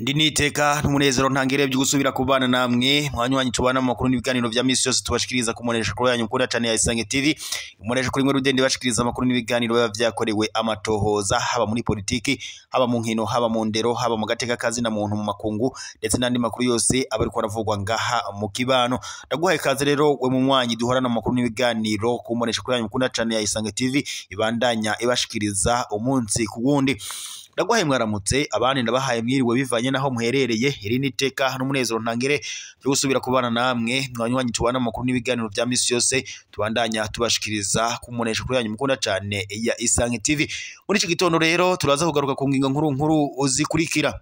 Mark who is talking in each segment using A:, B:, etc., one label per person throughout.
A: Ndi niteka n'umunezero ntangere byo gusubira kubana namwe mwanywanyi tubana mu makuru n'ibiganiro vya misi yose tubashikiriza kumonesha kuri yanyu mukunda cyane ya Isange TV. Umunesha kuri mwe rudende bashikiriza amakuru n'ibiganiro biba vyakorewe amatohoza, haba muri politiki, haba mu nkino, haba mu ndero, haba mu gateka kazi na muntu mu makungu, ndetse n'andi makuru yose aba ariko aravugwa ngaha mu kibano. Ndaguhaye kaze rero we mu mwanyi duhorana mu makuru n'ibiganiro kumonesha kuri yanyu mukunda cyane ya Isange TV, ibandanya ibashikiriza umunsi ku wundi. Ndaguhaye mwaramutse, abandi ndabahaye mwiriwe bivanye naho muherereye. Iri ni iteka n'umunezero ntangere byo gusubira kubana namwe mwanywanyi tubana mu makuru n'ibiganiro vya misi yose tubandanya tubashikiriza kumunesha kuri yanyu mukunda cyane ya Isange TV. Muri iki gitondo rero turaza kugaruka ku ngingo nkuru nkuru uzikurikira.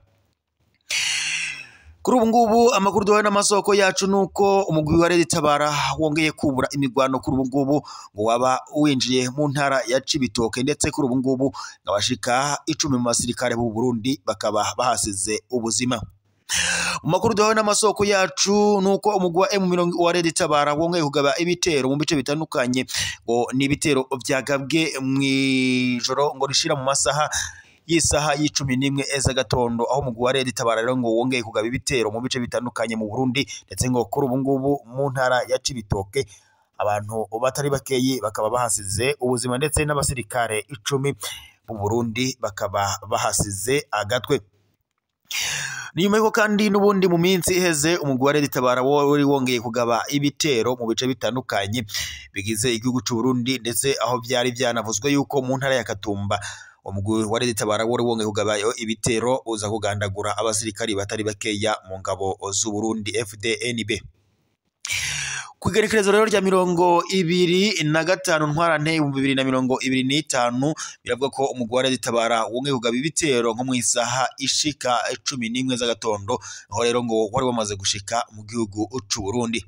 A: Kuri ubu ngubu amakuru duhawe n'amasoko yacu nuko umugwi wa Red Tabara wongeye kubura imigwano. Kuri ubu ngubu ngo waba winjiye mu ntara ya Cibitoke, ndetse kuri ubu ngubu ngabashika 10 mu basirikare b'u Burundi bakaba bahasize ubuzima. Mu makuru duhawe n'amasoko yacu nuko umugwi wa M20 wa Red Tabara wongeye kugaba ibitero mu bice bitandukanye, ngo ni ibitero vyagabwe mw'ijoro ngo rishira mu masaha y'isaha y'11 z'agatondo, aho umugwi wa Red Tabara rero ngo wongeye kugaba ibitero mu bice bitandukanye mu Burundi, ndetse ngo kuri ubu ngubu mu ntara ya Cibitoke abantu batari bakeyi bakaba bahasize ubuzima, ndetse n'abasirikare 10 b'u Burundi bakaba bahasize agatwe. Ni nyuma y'uko kandi n'ubundi mu minsi iheze umugwi wa Red Tabara wari wongeye kugaba ibitero mu bice bitandukanye bigize igihugu c'u Burundi, ndetse aho byari byanavuzwe yuko mu ntara ya Katumba umugwi wa Red Tabara wari wongeye kugaba ibitero uza kugandagura abasirikari batari bakeya mu ngabo z'u Burundi FDNB. Kw'igerekerezo rero rya 25 Ntwarante 2025 biravuga ko umugwi wa Red Tabara wongeye kugaba ibitero nko mu isaha ishika 11 z'agatondo, aho rero ngo wari wamaze gushika mu gihugu c'u Burundi.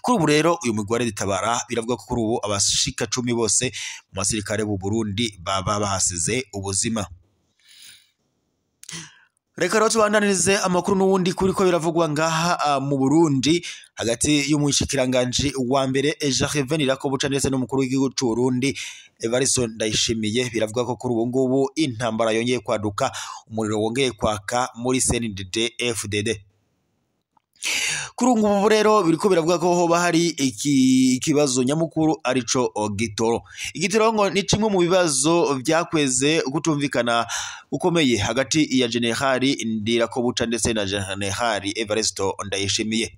A: Kuri ubu rero uyu mugwi wa Red Tabara biravuga ko kuri ubu abashika 10 bose mu basirikare b'u Burundi baba bahasize ubuzima. Reka rero tubandanirize amakuru n'ubundi kuri ko biravugwa ngaha mu Burundi hagati y'umushikiranganji wa mbere Gervais Ndirakobuca ndetse n'umukuru w'igihugu c'u Burundi Evariste Ndayishimiye. Biravuga ko kuri ubu ngubu intambara yongeye kwaduka, umuriro wongeye kwaka muri CNDD FDD. Kuri ubu ngubu rero biriko biravuga ko hoba hari ikibazo nyamukuru arico gitoro. Igitoro ngo ni kimwe mu bibazo vyakweze kutumvikana gukomeye hagati ya General Ndirakobuca ndetse na General Evariste Ndayishimiye.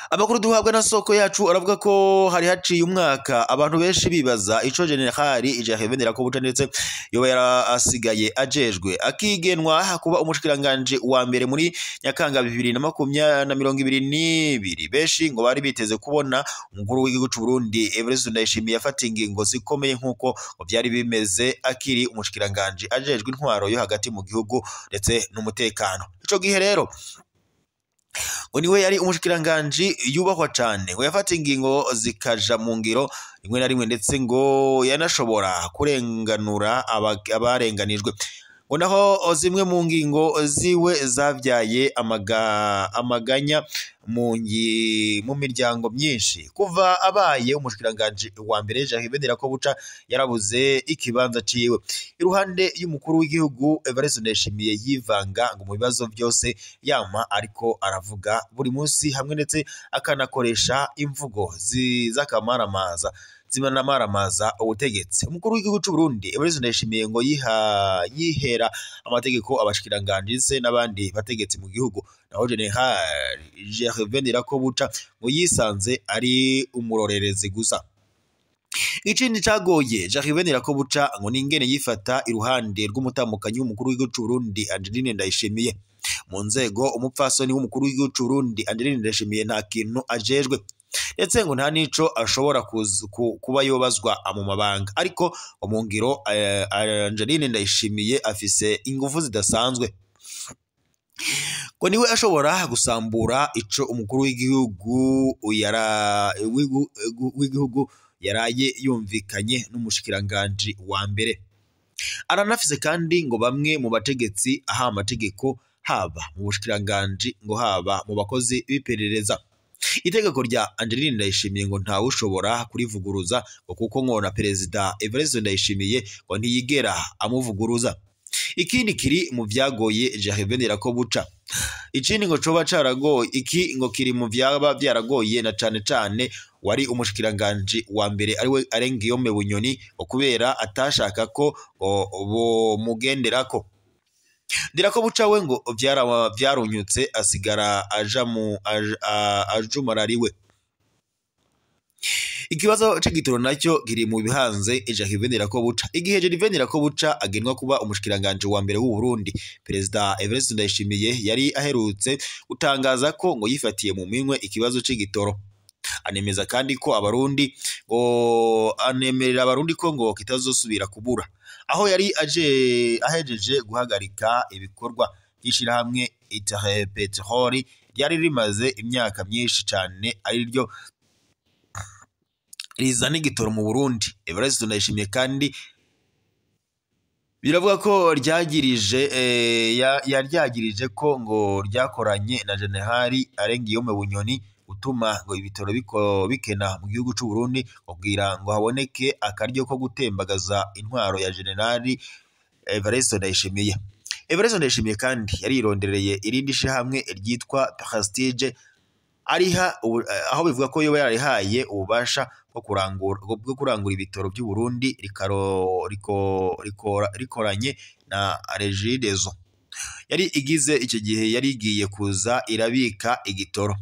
A: Amakuru duhabwa na soko yacu aravuga ko hari haciye umwaka abantu benshi bibaza ico General Gervais Ndirakobuca ndetse yoba yarasigaye ajejwe, akigenwa kuba umushikiranganje wa mbere muri Nyakanga 2022. Benshi ngo bari biteze kubona umukuru w'igihugu c'u Burundi Evariste Ndayishimiye afata ingingo zikomeye nkuko byari bimeze akiri umushikiranganje ajejwe intwaro yo hagati mu gihugu ndetse n'umutekano. Ico gihe rero ngo niwe yari umushikiranganji yubahwa cane, ngo yafata ingingo zikaja mu ngiro rimwe na rimwe, ndetse ngo yanashobora kurenganura abarenganijwe. Ngo naho zimwe mu ngingo ziwe zavyaye amaganya mu miryango myinshi. Kuva abaye umushikiranganji wa mbere Gervais Ndirakobuca yarabuze ikibanza ciwe iruhande y'umukuru w'igihugu Evariste Ndayishimiye, yivanga ngo mu bibazo byose yama ariko aravuga buri munsi hamwe, ndetse akanakoresha imvugo z'akamaramaza zimanamaramaza ubutegetsi. Umukuru w'igihugu c'u Burundi Evariste Ndayishimiye ngo yihera amategeko abashikiranganje se n'abandi bategetsi mu gihugu, naho General Gervais Ndirakobuca ngo yisanze ari umurorerezi gusa. Ikindi cagoye Gervais Ndirakobuca ngo ni ingene yifata iruhande rw'umutamukanyi w'umukuru w'igihugu c'u Burundi Angeline Ndayishimiye. Mu nzego umupfasoni w'umukuru w'igihugu c'u Burundi Angeline Ndayishimiye nta kintu ajejwe, ndetse ngo nta nico ashobora kuba yobazwa mu mabanga, ariko mu ngiro Angeline Ndayishimiye afise ingufu zidasanzwe, ngo niwe ashobora gusambura ico umukuru w'igihugu yaraye yumvikanye n'umushikiranganji wa mbere. Aranafise kandi ngo bamwe mu bategetsi aha amategeko, haba mu bushikiranganji ngo haba mu bakozi b'iperereza. Itegeko rya Angeline Ndayishimiye ngo ntawushobora kurivuguruza, ngo kuko ngo na Perezida Evariste Ndayishimiye ngo ntiyigera amuvuguruza. Ikindi kiri mu vyagoye Gervais Ndirakobuca, ikindi ngo coba caragoye, iki ngo kiri mu vyaba vyaragoye na cane cane wari umushikiranganji wa mbere ariwe Alain Guillaume Bunyoni, ngo kubera atashaka ko bomugenderako. Ndirakobuca we ngo vyarunyutse asigara aja mu ajumarariwe. Ikibazo c'igitoro nacyo kiri mu bihanze Gervais Ndirakobuca. Igihe Gervais Ndirakobuca agenwa kuba umushikiranganje wa mbere w'u Burundi, Perezida Evariste Ndayishimiye yari aherutse gutangaza ko ngo yifatiye mu minwe ikibazo c'igitoro. Anemeza kandi ko abarundi ngo anemerera abarundi ko ngo kitazosubira kubura. Aho yari aje ahejeje guhagarika ibikorwa by'ishirahamwe Interpetrol ryari rimaze imyaka myinshi cane ari ryo rizana igitoro mu Burundi. Evariste Ndayishimiye kandi biravuga ko ryagirije yaryagirije ko ngo ryakoranye na Generali Alain Guillaume Bunyoni utuma ngo ibitoro bikena mu gihugu c'u Burundi, kugira ngo haboneke akaryo ko gutembagaza intwaro ya Generali Evariste Ndayishimiye. Evariste Ndayishimiye kandi yarirondereye irindi shirahamwe ryitwa Prestige, ariha aho bivuga ko yoba yarihaye ububasha bwo kurangura ibitoro by'u Burundi rikoranye na Regideso yari igize icyo gihe yari igiye kuza irabika igitoro.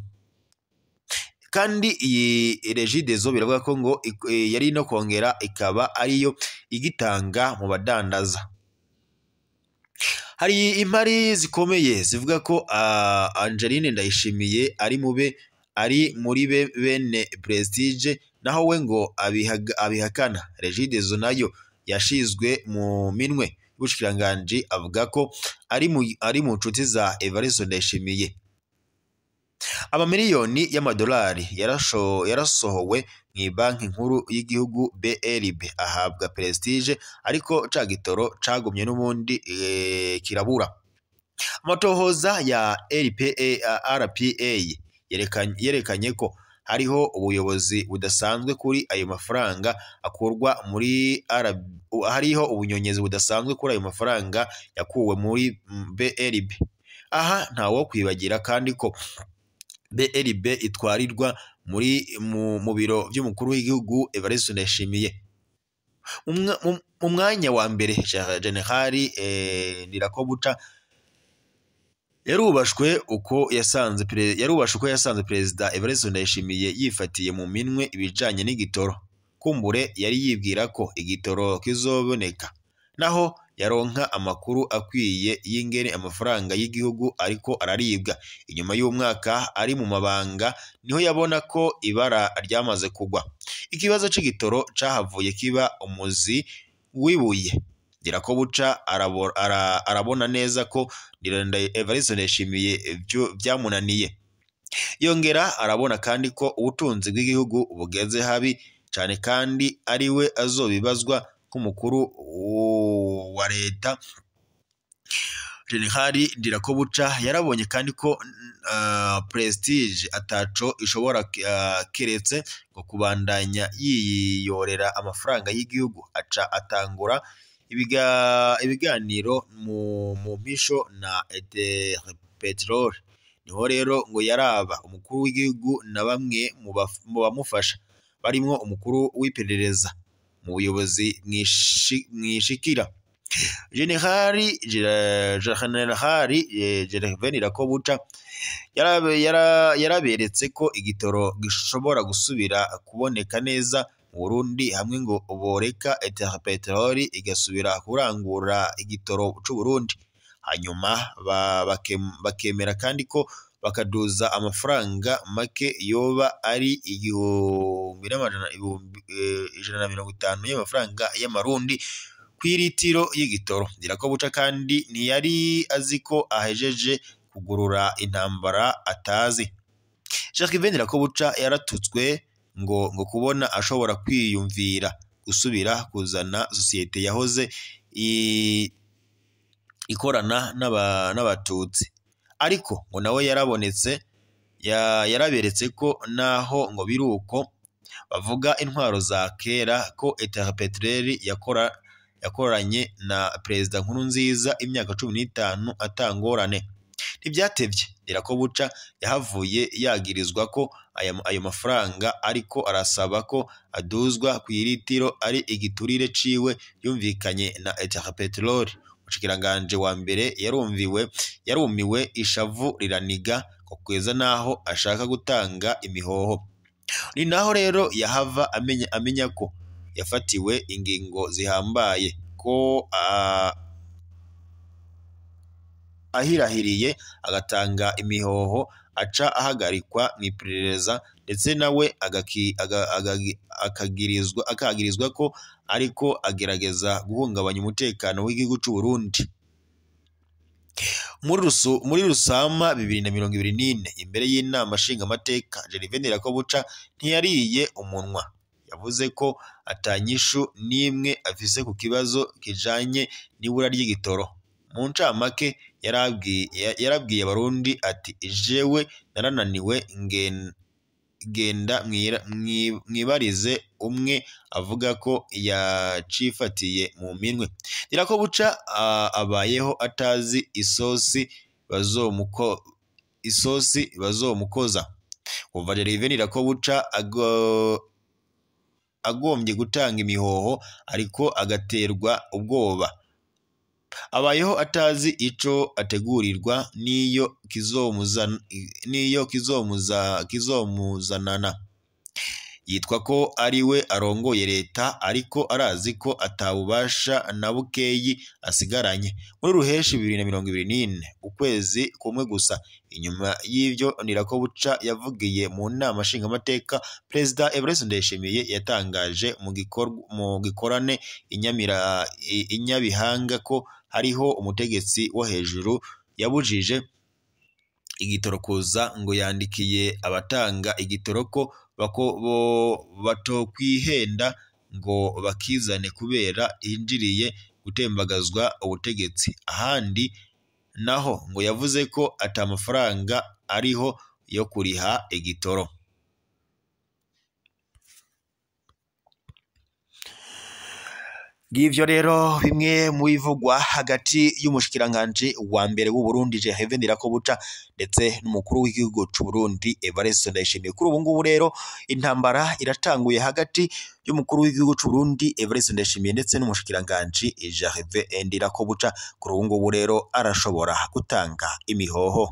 A: Kandi iyi Regideso biravuga ko ngo yari no kongera ikaba ariyo igitanga mu badandaza. Hari impari zikomeye zivuga ko Angeline Ndayishimiye ari muri bene Prestige, naho we ngo abihakana. Regideso nayo yashizwe mu minwe y'ubushikiranganji, avuga ko ari mu nshuti za Evariste Ndayishimiye. Amamiliyoni y'amadolari yarasohowe mu banki nkuru y'igihugu BRB ahabwa Prestige, ariko ca gitoro cagumye n'ubundi kirabura. Amatohoza ya RPA yerekanye ko hariho ubuyobozi budasanzwe kuri ayo mafaranga akurwa muri hariho ubunyonyezi budasanzwe kuri ayo mafaranga yakuwe muri BRB. Aha ntawo kwibagira kandi ko BRB itwarirwa muri mu biro by'umukuru w'igihugu Evariste Ndayishimiye. Mu mwanya wa mbere Generali Ndirakobuca yarubashwe uko yasanze Perezida Evariste Ndayishimiye yifatiye mu minwe ibijanye n'igitoro. Kumbure yari yibwira ko igitoro kizoboneka, naho yaronka amakuru akwiye y'ingene amafaranga y'igihugu ariko araribwa. Inyuma y'umwaka ari mu mabanga niho yabona ko ibara ryamaze kugwa. Ikibazo c'igitoro cahavuye kiba umuzi wibuye. Ndirakobuca arabona neza ko Evariste Ndayishimiye byamunaniye. Yongera arabona kandi ko ubutunzi bw'igihugu bugeze habi cane, kandi ariwe azobibazwa k'umukuru wa leta. Generali Ndirakobuca yarabonye kandi ko Prestige ataco ishobora keretse ngo kubandanya yiyorera amafaranga y'igihugu. Aca atangura ibiganiro mu mpisho na Petrol. Niho rero ngo yaraba umukuru w'igihugu na bamwe mu bamufasha barimwo umukuru w'iperereza mu buyobozi mwishikira. Generali Gervais Ndirakobuca yaraberetse ko igitoro gishobora gusubira kuboneka neza mu Burundi, hamwe ngo boreka Interpetrol igasubira kurangura igitoro c'u Burundi. Hanyuma bakemera kandi ko bakaduza amafaranga make yoba ari 1,150 y'amafaranga y'amarundi kw'iritiro y'igitoro. Ndirakobuca kandi ntiyari azi ko ahejeje kugurura intambara atazi. Gervais Ndirakobuca yaratutswe ngo kubona ashobora kwiyumvira gusubira kuzana sosiyete yahoze ikorana n'abatutsi, ariko ngo nawe yarabonetse Yaraberetse ko naho ngo biruko bavuga intwaro za kera ko Interpetrel yakoranye na Perezida Nkurunziza imyaka 15 atangorane. Ntibyatevye Ndirakobuca yahavuye yagirizwa ko ayo mafaranga ariko arasaba ko aduzwa ku iritiro ari igiturire ciwe yumvikanye na Interpetrol. Umushikiranganje wa mbere yarumiwe ishavu riraniga kugeza naho ashaka gutanga imihoho. Ni naho rero yahava amenya ko yafatiwe ingingo zihambaye, ko ahirahiriye agatanga imihoho aca ahagarikwa mu iperereza, ndetse nawe akagirizwa ko ariko agerageza guhungabanya umutekano w'igihugu c'u Burundi. Muri Rusama 2024 imbere y'inama nshingamateka, Gervais Ndirakobuca ntiyariye umunwa. Yavuze ko atanyishu n'imwe afise ku kibazo kijanye n'ibura ry'igitoro. Mu ncamake yarabwiye abarundi ati jewe narananiwe, genda mwibarize umwe avuga ko yacifatiye mu minwe. Ndirakobuca abayeho atazi isosi bazomukoza. Kuva Gervais Ndirakobuca agombye gutanga imihoho ariko agaterwa ubwoba, abayeho atazi ico ategurirwa niyo kizomuzanana. Yitwa ko ari we arongoye leta ariko arazi ko atabubasha na bukeyi asigaranye. Muri Ruheshi 2024, ukwezi kumwe gusa inyuma y'ivyo Ndirakobuca yavugiye mu nama nshingamateka, Perezida Evariste Ndayishimiye yatangaje mu gikorane inyabihanga ko hariho umutegetsi wo hejuru yabujije igitoro kuza, ngo yandikiye abatanga igitoro ko batokwihenda ngo bakizane kubera hinjiriye gutembagazwa ubutegetsi. Ahandi naho ngo yavuze ko ata mafaranga ariho yo kuriha igitoro. Ngivyo rero bimwe mu bivugwa hagati y'umushikiranganje wa mbere w'u Burundi Gervais Ndirakobuca ndetse n'umukuru w'igihugu c'u Burundi Evariste Ndayishimiye. Kuri ubu ngubu rero intambara iratanguye hagati y'umukuru w'igihugu c'u Burundi Evariste Ndayishimiye ndetse n'umushikiranganje Gervais Ndirakobuca. Kuri ubu ngubu rero arashobora gutanga imihoho.